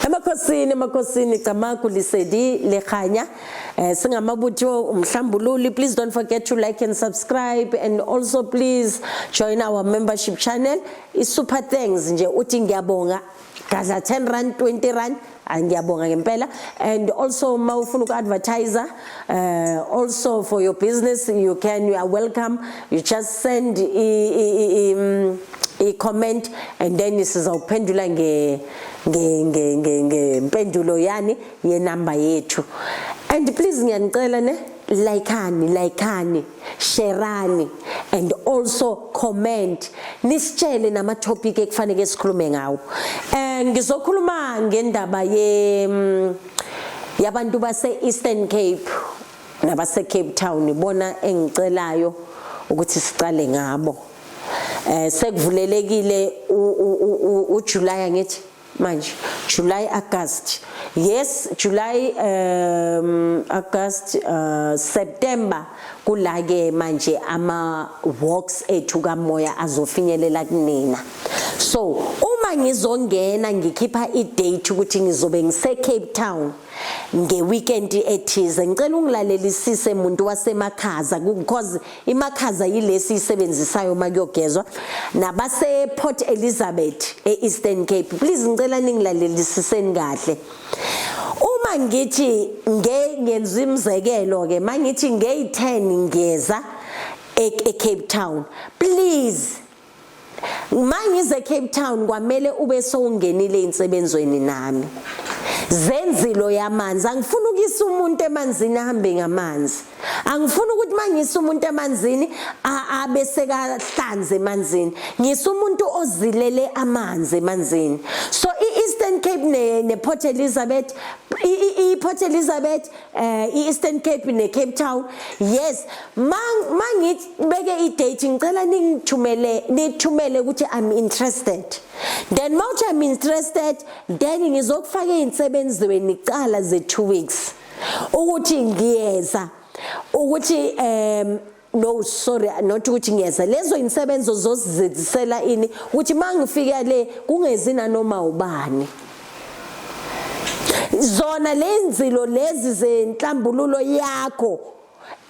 Emakhosini, emakhosini, Camagu, Lesedi le kganya. Singamabutho umhlambululi. Please don't forget to like and subscribe, and also please join our membership channel. I super thanks nje, uthi ngiyabonga, gadla R10, R20. Hayi, ngiyabonga ngempela. And also mawufuna uku-advertise also for your business, you can, you are welcome. You just send i-comment and then sizawuphendula nge nge nge nge ngempendulo yani yenamba yethu. And please, ngiyanicela ne, likeani, likeani, shareani and also comment, nisitshele nama topic ekufanele sikhulume ngawo. Ngizokhuluma ngendaba ye yabantu base Eastern Cape nabase Cape Town, bona engicelayo ukuthi sicale ngabo. Sekuvulelekile uJuly, angithi manje July, August, yes, July, August, September, kula ke manje ama walks ethu kamoya azofinyelela kunina. So uma ngizongena ngikhipha i-date ukuthi ngizobe ngise Cape Town ngeweekend ethize, ngicela ungilalelisise, umuntu wasemakhaza, because imakhaza yilesi isebenzisayo makuyogezwa, nabase Port Elizabeth eEastern Cape, please ngicela ningilalelisiseni kahle. Uma ngithi ngenza imizekelo ke, mangithi ngeyi10 ngiyeza eCape Town, please, mangize Cape Town kwamele ube sowungenile insebenzweni nami zenzilo yamanzi. Angifuni ukuyisa umuntu emanzini ahambe ngamanzi. Angifuni ukuthi mangisa umuntu emanzini abe sekahlanze emanzini. Ngisa umuntu ozilele amanzi emanzini. So i-Eastern Cape ne Port Elizabeth, i-Port Elizabeth, i-Eastern Cape ne Cape Town, yes, mangibeke i-date, ngicela ningithumele, nithumele ukuthi "I'm interested." Then mawuthi "I'm interested", then ngizokufaka ey'nsebenzweni cala ze 2 weeks ukuthi ngiyeza, ukuthi no, sorry, not ukuthi ngiyeza, lezo insebenzo zozizisela ini, ukuthi mangifika le kungezi nanoma ubani. Zona lenzilo lezi zenhlambululo yakho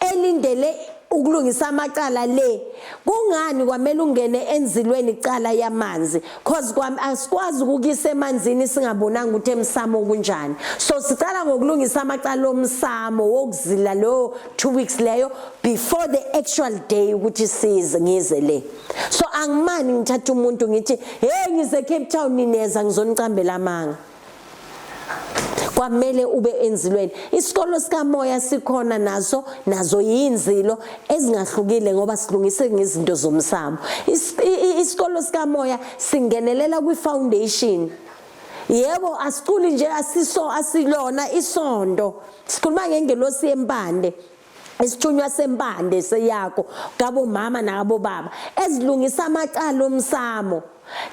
elindele ukulungisa amacala le, kungani kwamele ungene enzilweni icala yamanzi? 'Cause kwami asikwazi ukukisa emanzini singabonanga ukuthi emsamo kunjani. So sicala ngokulungisa amacala omsamo wokuzila lo 2 weeks leyo before the actual day ukuthi size ngize le. So angimani ngithatha umuntu ngithi, "Hey, ngize Cape Town, nineza." Ngizonicambela amanga. Kwamele ube enzilweni. Isikolo sikamoya sikhona naso, nazo yinzilo ezingahlukile ngoba silungise ngezinto zomsamo. Isikolo sikamoya singenelela kwi-foundation. Yebo, asiculi nje, asiso, asilona isondo. Sikhuluma ngengelosi yempande, isithunywa sempande seyakho kabo mama nabo baba ezilungisa amacala omsamo.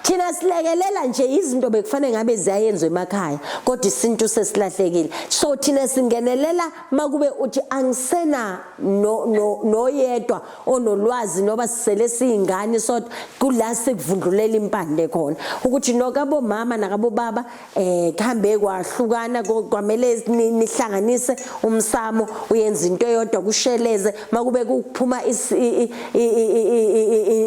Thina silekelela nje izinto bekufanele ngabe ziyayenzwa emakhaya, kodwa isintu sesilahlekile. So thina singenelela makube uthi angisena no no noyedwa onolwazi noba sisele siyingane sodwa, kula sikuvundlulela impande khona ukuthi nokabo mama nakabo baba kuhambe kwahlukana, kwamele nihlanganise umsamo, uyenza into eyodwa, kusheleze. Makube kuphuma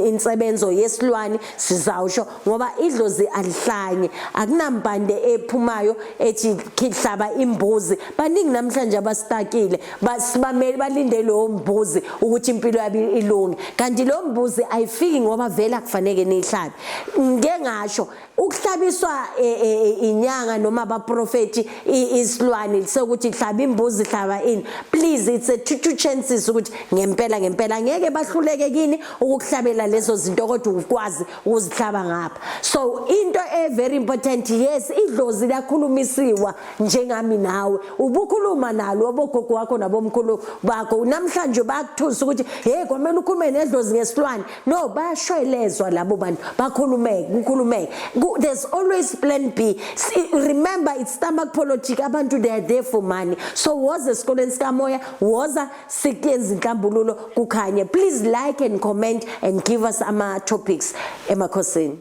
insebenzo yesilwane, sizawusho, ngoba idlozi alihlanye. Akunampande ephumayo ethi khihlaba imbuzi. Baningi namhlanje abastakile, basibamele, balinde lowo mbuzi ukuthi impilo yabo ilunge, kanti lo mbuzi ayifiki ngoba vele akufanele niyihlabe. Ngike ngasho ukuhlabiswa inyanga noma abaprofeti isilwane sekuthi hlaba imbuzi, hlaba ini, please, it's a two chances ukuthi ngempela ngempela ngeke bahluleke kini ukukuhlabela lezo zinto, kodwa ukwazi ukuzihlaba ngapha. So into e very important, yes, idlozi liyakhulumisiwa njengami nawe ubukhuluma nalo, abogogo wakho nabomkhulu bakho. Namhlanje bayakuthusa ukuthi, "Hey, kwamele ukhulume nedlozi ngesilwane." No, bayashwelezwa labo bantu, bakhulumeke, kukhulumeke. There's always plan B. Remember, it's stomach politic. Abantu, they are there for money. So woza esikoleni sikamoya, woza sikuyenza inhlambululo kukhanye. Please like and comment and give us ama topics. Emakhosini.